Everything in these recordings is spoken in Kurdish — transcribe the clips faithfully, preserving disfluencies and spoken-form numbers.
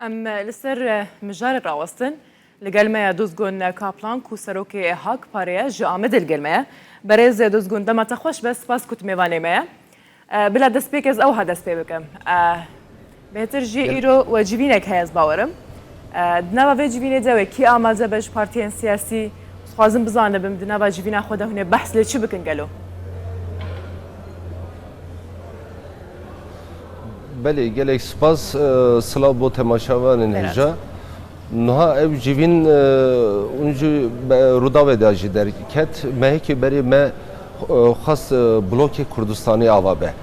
Em li ser, e, mijarê rawestin. Li gel me ye Dozgun Kaplan ku serokê Hak Parê ye, ji Amedê li gel me ye. Berêz Dozgun, dema te xweş be, spas ku tu mêvanê me ye. E, bila destpêk ez ewha dest pê bikim. E, bêhtir jî Gel- îro we civînek heye, ez bawerim. E, di nava vê civînê de we kî amade be ji partiyên siyasî? Dixwazim bizanibim, di nava civîna xwe de hûn ê behs lê çi bikin gelo? Belê, gelek spas, e, silav bo temaşevanên Berat. Hêja. Niha ev civîn, e, hûn ji be-, Rûdawê de jî derket. Mehekê berê me, e, xwest, e, blokê Kurdistanî ava be.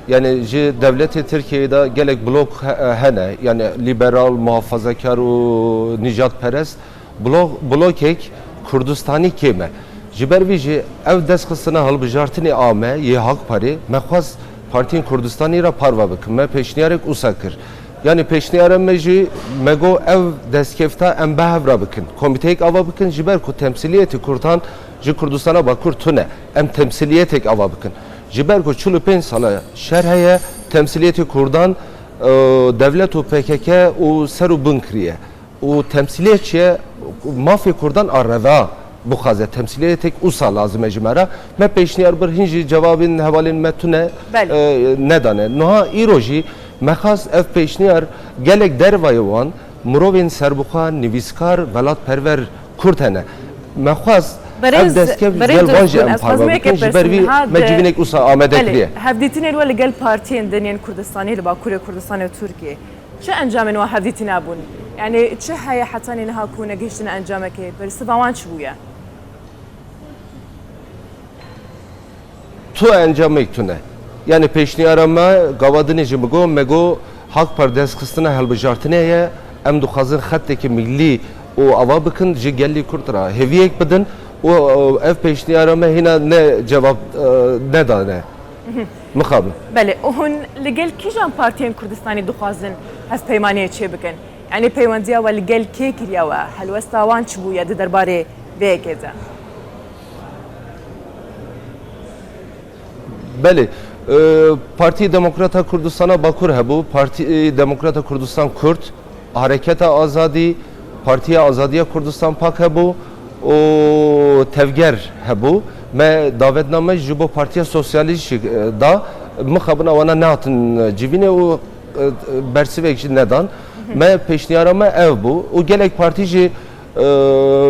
Yani ji dewletê Tirkiyeyê de gelek blok he-, hene. Yani liberal, muhafazakar û nijadperest. Blo-, blokek Kurdistanî kêm e. Ji ber vî jî ev destxistina hilbijartinê a me yê Hak Parê, me xwest Partiyên Kurdistanî re parve bikin. Me pêşniyarek usa kir. Yani pêşniyara me jî me got ev destkefta em bi hev re bikin. Komîteyek ava bikin, ji ber ku temsîliyetê Kurdan ji Kurdistana Bakur tune. Em temsîliyetek ava bikin. Ji ber ku çil û pênc sala şer heye, temsîliyetê Kurdan, e, dewlet û P K K û ser û bin kiriye. Û temsîliyet çi ye? Mafê Kurdan a reva bixwaze. Temsîliyetek usa lazim e ji me re. Me pêşniyar bir, hîn jî cevabên hevalên me tune, Belê. e, nedane. Niha îro jî me xwest ev pêşniyar gelek dervayê wan, mirovên serbixwe, nivîskar, welatperwer Kurd hene. Me xwest Berêz, ev destkev berêz gel van jî Dozgun, em ez parve xwazim yekê bikin, ji ber pirsim, vî niha me de civînek usa amade Belê, kiriye. Hevdîtinên we li gel partiyên din yên Kurdistanê li Bakurê Kurdistanê û Tirkiyê. Çi encamên wan hevdîtina bûn? Yani çi heye hetanî niha ku negihiştine encamekê? Bersiva wan çi bûye? Tu encamek tune. Yani pêşniyara me, gava dinê jî min got, me got Hak Parê destxistina hilbijartinê ye, em dixwazin xeteke millî û ava bikin, ji gelî Kurd re hêviyek bidin û, û ev pêşniyara me hîna ne cevab, e, nedane. Mixabin. Belê, û hûn li gel kîjan partiyên Kurdistanî dixwazin hevpeymaniyê çêbikin? Yanî peywendiya we li gel kê kiriye we? Helwesta wan çi bûye di derbarê vê yekê de? Belê, e, Partî Demokrata Kurdistana Bakur hebû, Partî Demokrata Kurdistan Kurd, Hareketa Azadî, Partiya Azadiya Kurdistan Pak hebû û Tevger hebû. Me davetname ji bo Partiya Sosyalîst jî, e, da. Mixabin wana nehatin civînê û, e, bersivek jî nedan. Me pêşniyara me ev bû û gelek partî jî, e,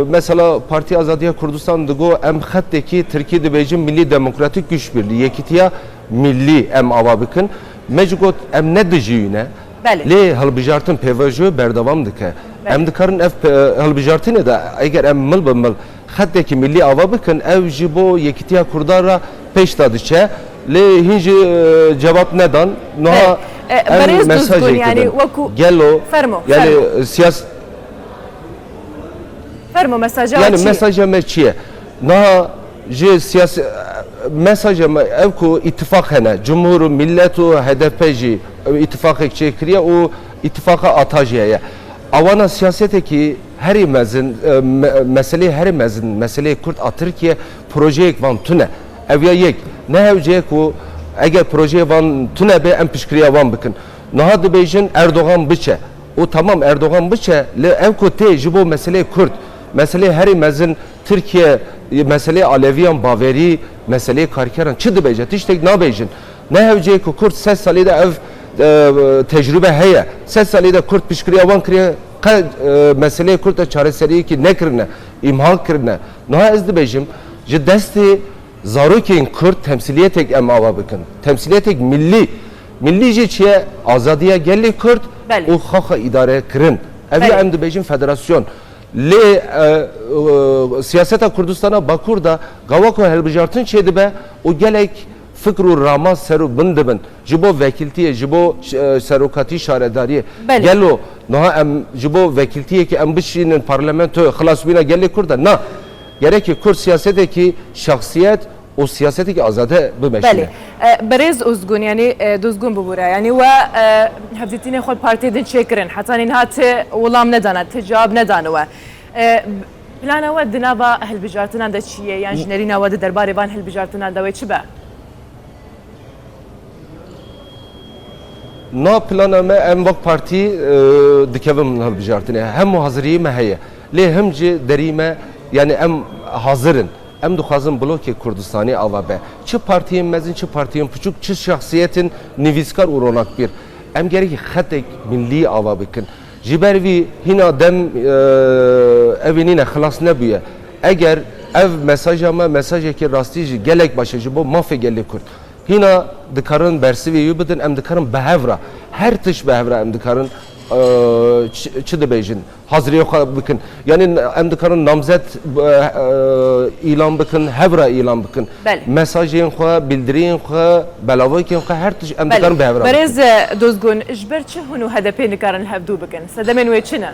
mesela Partiya Azadiya Kurdistan digo em xetekî tirkî dibêjin Millî Demokratîk Güç Birliği, Yekîtiya Millî em ava bikin. Me jî got em ne dijî wî ne. Belê. Lê hilbijartin pêvajoyê berdewam dike. Belê. Em dikarin ev pe-, hilbijartinê de eger em mil bi mil xetekî millî ava bikin, ev ji bo yekîtiya Kurdan re pêş de diçe. Lê hîn jî, e, cevap nedan. Niha Belê. E, em berêz mesajê Dozgun, yani didin. Wekû Gelo, Fermo, yani, fermo. E, siyas-, Fermo, mesaja we Yani çi ye? Mesaja me çi ye? Niha ji siyasi, mesaja me ev ku îtifaq hene. Cumhur û Millet û H D P jî îtifaqek çêkiriye û îtifaqa ata jî heye. Awana siyasetekî herî mezin, e, me-, meseleyê herî mezin, meseleyê Kurd a Tirkiye projeyek van tune. Ev ya yek. Ne hewce ye ku eger projeyê van tune be em piştgiriya wan bikin. Niha dibêjin Erdogan biçe. Û tamam Erdogan biçe, lê ev ku tê ji bo meseleyê Kurd, meseleyê herî mezin Tirkiye, meseleyê Aleviyan, Baverî, meseleyê karkeran çi dibêje? Tiştek nabêjin. Ne hewceyê ku Kurd sed salî de ev, e, tecrube heye. Sed salî de Kurd piştgiriya wan kiriye, qe, e, meseleyê Kurd de çareseriyekî nekirine, îmha kirine. Niha ez dibêjim, ji destê zarokên Kurd temsîliyetek em ava bikin. Temsîliyetek millî. Millî jî çi ye? Azadiya gelê Kurd Belê. Û xwe xwe îdare kirin. Ev ya Belê. Em dibêjin federasyon. Lê, e, e, siyaseta Kurdistana Bakur da gava ku hilbijartin çêdibe û gelek fikr û rama ser û bin dibin. Ji bo vekiltiyê, ji bo, e, serokatî şaredariyê. Belê. Gelo niha em ji bo vekiltiyekî em bişînin parlamentoyê xilasbûna gelê Kurd e? Na. Gerekê Kurd siyasetekî şexsiyet û siyasetekî azade bimeşîne. Belê. E, Berêz Ozgun, yanî, e, Dozgun bibûre. Yanî we, e, hevdîtinê xwe partiyê din çêkirin. Hetanî niha ti welam nedana, ti cewab nedane we. E, plana we di nava hilbijartinan de çi ye? Yan ji nerîna we di derbarê van hilbijartinan de wê çi be? Na plana me, em wek partî, e, dikevin hilbijartinê. Hemû haziriyê me heye. Lê him jî derî me, yani em hazir in. Em dixwazin blokê Kurdistanê ava be. Çi partiyên mezin, çi partiyên piçûk, çi şexsiyetên nivîskar û ronakbîr. Em gerekî xetek millî ava bikin. Ji ber vî hîna dem, e, evê nîne, xilas nebûye. Eger ev mesaja me, mesajekî rastî jî gelek baş e ji bo mafê gelê Kurd. Hîna dikarin bersivê wî bidin, em dikarin bi hev re, her tişt bi hev re em dikarin, e, çi, çi dibêjin, haziriyê xwe bikin. Yani em dikarin namzet, e, e, îlan bikin, hev re îlan bikin. Belê. Mesajên xwe, bildiriyên xwe, belavokên xwe, her tişt em Belê. dikarin bi hev re bikin. Berêz, e, Dozgun, ji ber çi hûn û H D P nikarin hevdû bikin? Sedemên wê çi ne?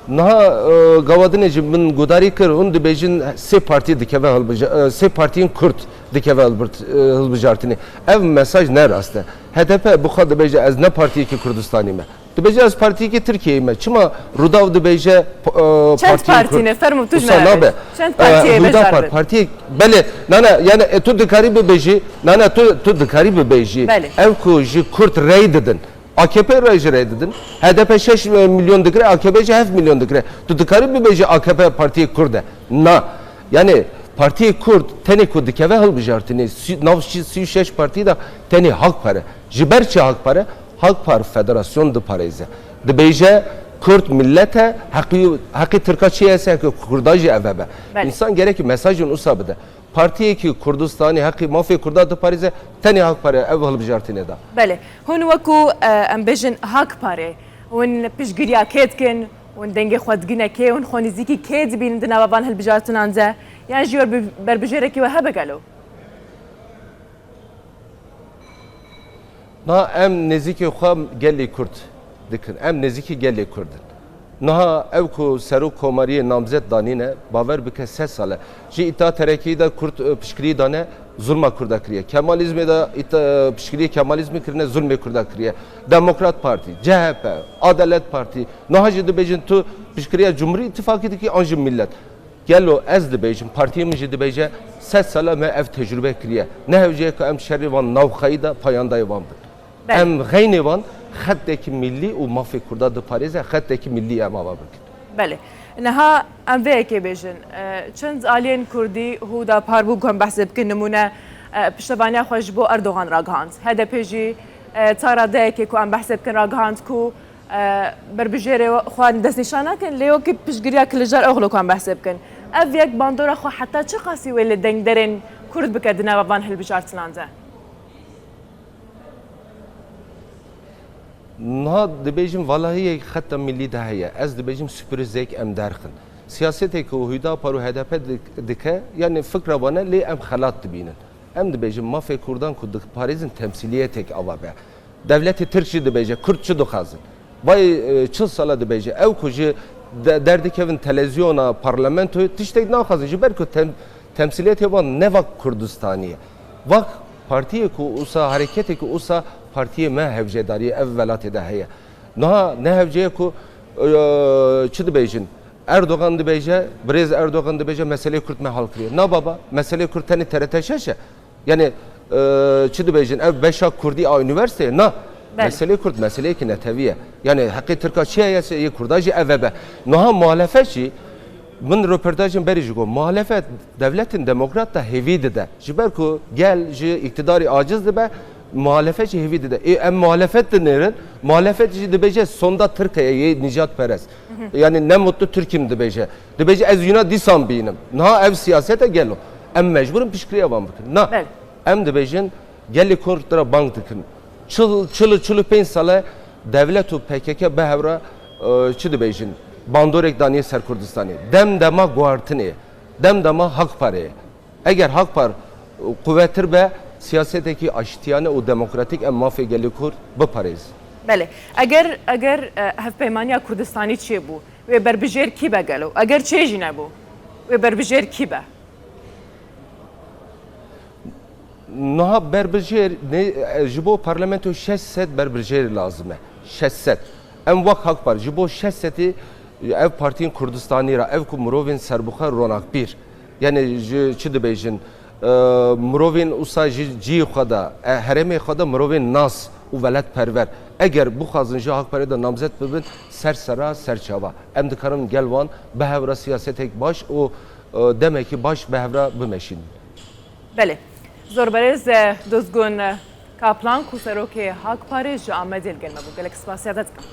Niha, e, gava dinê jî min guhdarî kir, hûn dibêjin sê partî dikeve hilbija-, e, sê partiyên Kurd dikeve hilbirt-, e, hilbijartinê. Ev mesaj ne rast e. H D P bi xwe dibêje, ez ne partiyekî Kurdistanî me. Dibêje, ez partiyekî Tirkiyeyê me. Çima Rûdaw dibêje, p-, e, Çend partiyên partî Kurd? Ne? Fermo, tu ji Wisa me re nabe. Çend E, partiyê Hûdapar, bejar bin? Partiyek, belê, nana, yani, e, tu dikarî bibêjî, nana, tu, tu dikarî bibêjî. Belê. Ev ku ji Kurd rey didin, A K P re jî rê didin. H D P şeş milyon digre, A K P jî heft milyon digre. Tu dikarî bibêjî A K P partiyê Kurd e? Na. Yani partiyê Kurd tenê ku dikeve hilbijartinê, sî-, nav sî-, sî û şeş partî de tenê Hakpar e. Ji ber çi Hakpar e? Hakpar federasyon diparêze. Dibêje Kurd millet e, heqî, heqî Tirka çi ye, heqî Kurda jî ev e be. Belê. Însan gerekî mesajên usa bide. Partiyekî Kurdistanî heqî mafê Kurda diparêze, tenê Hakpar e ev hilbijartinê da. Belê. Hûn wekû, e, em bêjin Hakparê, hûn piştgiriya kê dikin? Hûn dengê xwe digine kê? Hûn xwe nêzîkî kê dibînin di nava van hilbijartinan de? Yan jî wer bi-, berbijêrekî we hebe gelo? Na em nêzîkî xwe gelê Kurd dikin. Em nêzîkî gelê Kurd in. Niha ew ku serok komariyê namzet danîne, bawer bike sed sal e. Ji îta terekî de Kurd, e, piştgirî dane, zulma Kurda kiriye. Kemalizmê de îta, e, piştgiriyê Kemalizmê kirine, zulmê Kurda kiriye. Demokrat Partî, C H P, Adalet Partî, niha jî dibêjin tu piştgiriya Cumhurî Îttifakî dikî an jî millet. Gelo ez dibêjim, partiyê min jî dibêje, sed sala me ev tecrûbe kiriye. Ne hewce ye ku em şerê van navxweyî de payandayê wan bin. Belê. Em xeynê wan xetekî millî û mafê Kurda diparêze, xetekî millî em ava bikin. Belê. Niha em vê yekê bêjin. E, çend aliyên Kurdî, Hûdapar bû ku em behsê bikin, nimûne, e, piştevaniya xwe ji bo Erdogan ragihand. H D P jî, e, ta radeyekê ku em behsê bikin ragihand ku, e, berbijêrê xwe destnîşan nakin, lê wekî piştgiriya Kiliçdaroglu ku em behsê bikin. Ev yek bandora xwe heta çi qasî wê li dengderên Kurd bike di nava van hilbijartinan de? Niha dibêjim valahiyek xeta millî de heye. Ez dibêjim sürprizek em derxin. Siyasetê ku Hüdapar û H D P dik-, dike, yani fikra wan e, lê em xelat dibînin. Em dibêjin mafê Kurdan ku diparêzin temsîliyetek ava be. Dewletê Tirk jî dibêje, Kurd çi dixwazin? Vay, e, çil sala dibêje. Ew ku ji de-, derdikevin televizyona, parlamentoyê tiştek naxwazin. Ji ber ku tem-, temsîliyetê wan ne vak Kurdistanî ye. Vak partiyê ku usa, hareketê ku usa partiyê me hewcedarî ev welatê de heye. Niha ne hewce ye ku, e, çi dibêjin? Erdogan dibêje, birêz Erdogan dibêje, meselê Kurd me hal kiriye. Na baba, meselê Kurd tenê T R T şeş e. Yani, e, çi dibêjin, ev beşa Kurdî a unîversîteyê? Na. Belê. Meselê Kurd, meseleyekî netewî ye. Yani heqê Tirka çi heye, yê Kurda jî ev e be. Niha muhalefet jî, min röportajên berî jî got, muhalefet dewletên demokrat de hêvî dide. Ji ber ku gel ji îktidarî aciz dibe, muhalefet jî hêvî dide. Ê, em muhalefet dinêrin, muhalefet jî dibêje sonda Tirk e, yê nîjadperest. Hı hı. Yani ne mutlu Türk'üm dibêje. Dibêje ez yuna dîsan bînim. Niha ev siyaset e gelo. Em mecbur in piştgiriya wan bikin. Na. Belê. Em dibêjin gelê Kurd re bang dikin. Çil, çil, çil û pênc sal e dewlet û P K K bi hev re, e, çi dibêjin? Bandorek daniye ser Kurdistanê. Dem dema guhartinê. Dem dema Hakparê ye. Eger Hakpar quvettir be, siyasetekî aştiyane û demokratîk em mafê gelê Kurd biparêzin. Belê. Eger, eger, e, hevpeymaniya Kurdistanî çêbû, wê berbijêr kî be gelo? Eger çê jî nebû, wê berbijêr kî be? Niha berbijêr, ne, e, ji bo parlamento şeş sed berbijêr lazim e. Şeş sed. Em wek Hakpar, ji bo şeş sedî ev partiyên Kurdistanî re, ev ku mirovên serbixwe ronakbîr, yani ji çi dibêjin, Mirovên wisa ji cihê xwe de, e, herêmê xwe de mirovên nas û welatperwer, eger bixwazin ji AK Parê de namzet bibin, ser sera, ser çava. Em dikarin gel wan bi hev re siyasetek baş û, e, demekî baş bi hev re bimeşînin. Belê. Zorberêz, e, Dozgun Kaplan ku serokê AK Parê ji Amedê li gel me bû. Gelek spasiya te dikim.